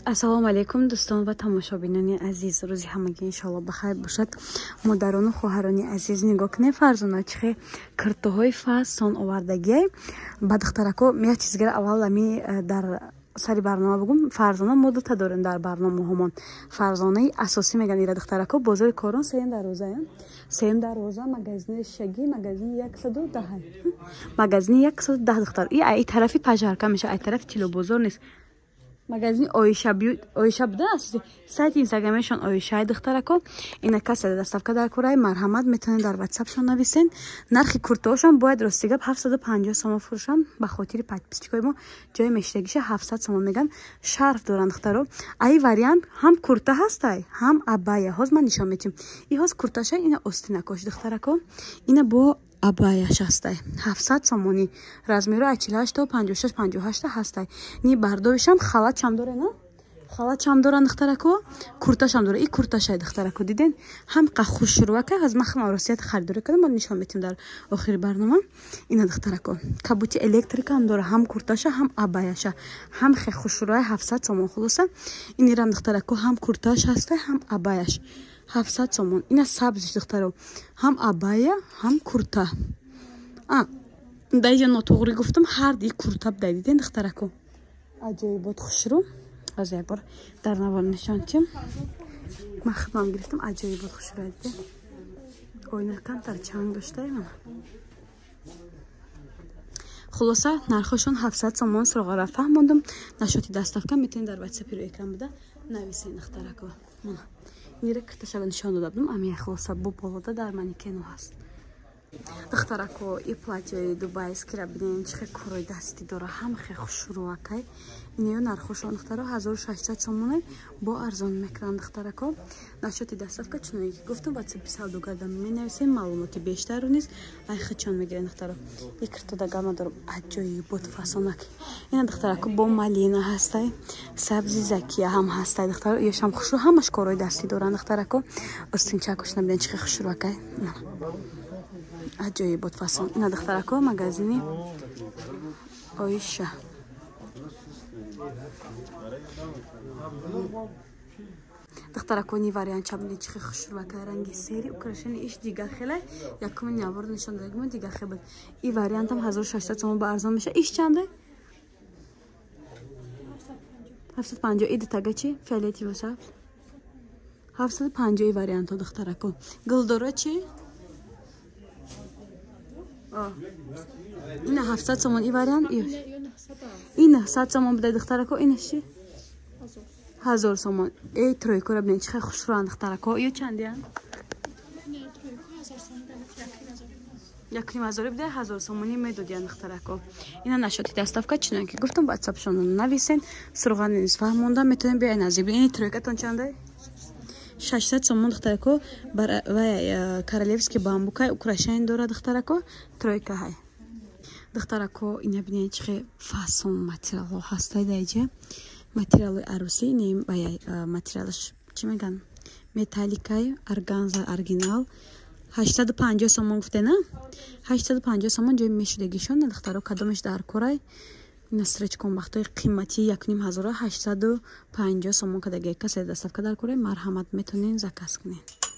Ассалому алайкум, дӯстон ва тамошобинони азиз. Рӯзи ҳамагӣ иншоалло бахайр бошад. Модарону хоҳарони азиз, нигоҳ кунед, Фарзона чихе киртоҳои фасон овардагиай. Ба духтарако як чизгара аввал ами дар сари барнома бугум. Фарзона мо дута дорем дар барномаҳомон. Фарзонаи асосӣ меган ира, духтарако, бозори Корон, сеюм дарвоза, сеюм дарвоза, магазини шаги, магазини 110, магазини 110, духтар. И ай тарафи пажарка меша, ай тарафи тилобозор нест. Магазини Оиша, Оиша буда, сайти инстаграмешон Оишаи, духтарако. Ина касе доставка дар кораи, марҳамат, метавонед дар ватсапшон нависен. Нархи куртаошон бояд, рости гап, 750 сомон фурӯшанд. Ба хотири подписчикои мо ҷои мешидагиша 700 сомон меган. Шарф доранд, духтаро. Аи вариант ҳам курта ҳастай, ҳам абая. Ҳоз ман нишон метиҳам. И ҳоз курташа, ина остинакош, духтарако, ина бо абаяш ҳастай, 700 сомонӣ. Размеро аз 48 то 56, 58 ҳастай. Ни бардовишам халатшам доре, на халатшам доран, духтарако, курташам дора. И курташай, духтарако, диден, ҳам қа хушрӯака. Аз ман хама росият харидорӣ кардам, ман нишон метиҳам дар охири барнома. Ина, духтарако, кабути электрикам дора, ҳам курташа, ҳам абаяша, ҳам хе хушрӯай, 700 сомон. Хулоса, инирам, духтарако, ҳам курташ ҳастай, ҳам абаяш, 700 сомон. Ина сабзиш, духтаро, ҳам абая, ҳам курта. Даиҷа нотуғрӣ гуфтам, ҳар ди курта будай. Диден, духтарако, аҷоибот, хушрӯ. Аз як бор дар навор нишон тиҳам. Ман худам гирифтам, аҷоибот, хушрӯ. Диден, оина камтар чанг доштаи мана. Хулоса, нархошон 700 сомон. Суроғара фаҳмондам. Нашоти доставка метавонед дар ватсапи рӯи экран буда нависен, духтарако. Мана нира кирташава нишон дода будам. Ами хулоса, бо болода дар манекено ҳаст. Духтарако, и платьяи дубайскира бинен, чихе корои дастӣ дора, ҳам хе хушрӯакай. Инеё нархошон, духтаро, 1600 сомоне, бо арзон мекунанд, духтарако. Насчёти доставка, чуноне ки гуфтам, ватсапи савдогарда менависем. Маълумоти бештарро низ ай хичон мегирен, духтаро. Икртода гама дорам, аҷоибот, фасонак. Ина, духтарако, бо малина ҳастай, сабзи закия ҳам ҳастай, духтаро. Ёшам хушрӯ, ҳамаш корои дастӣ доранд, духтарако. Остинчакош набинен, чихе хушрӯакай, аҷоибот, фасон. Ина, духтарако, магазини Оиша. Духтарако, ни вариант чабни, чихе хушрӯакай, ранги сери, украшени иш дига хелай. Якуми навор нишон додагимо, дига хел буд. И вариантам 1600 сомон, ба арзон меша. Иш чанде? 750. И дутага чи, фиолетиво сабз, 750. И вариантҳо, духтарако. Гулдора чи? Ина 700 сомон и вариант. И 900 сомон будай, духтарако. Ина чи? 1000 сомон. Эй, тройкора бинед, чихе хушрӯанд, духтарако. Ё чандиянд? Якним ҳазори будай, 1000 сомонӣ медодиянд, духтарако. Ина нашоти доставка, чунон ки гуфтам, ватсапшонро нависен. Суроғани низ фаҳмонда, метавонед биёед наздик. Ини тройкатон чандай? 600 сомон, духтарако. Вай королевский бамбукай, украшение дора, духтарако, тройка ҳай. Духтарако, ина бинед, чихе фасон материалҳо ҳастай даиҷа, материалҳои арӯсӣ. Ин материалаш чӣ меган, металликай, органза, оригинал, 850 сомон гуфтена, 850 сомон ҷои мешудагишон. Духтаро, кадомеш дар корай, ина стречконбахтҳои қиматии якним ҳазора 850 сомон кадаги. Касе доставка дар корай, марҳамат, метавонед заказ кунед.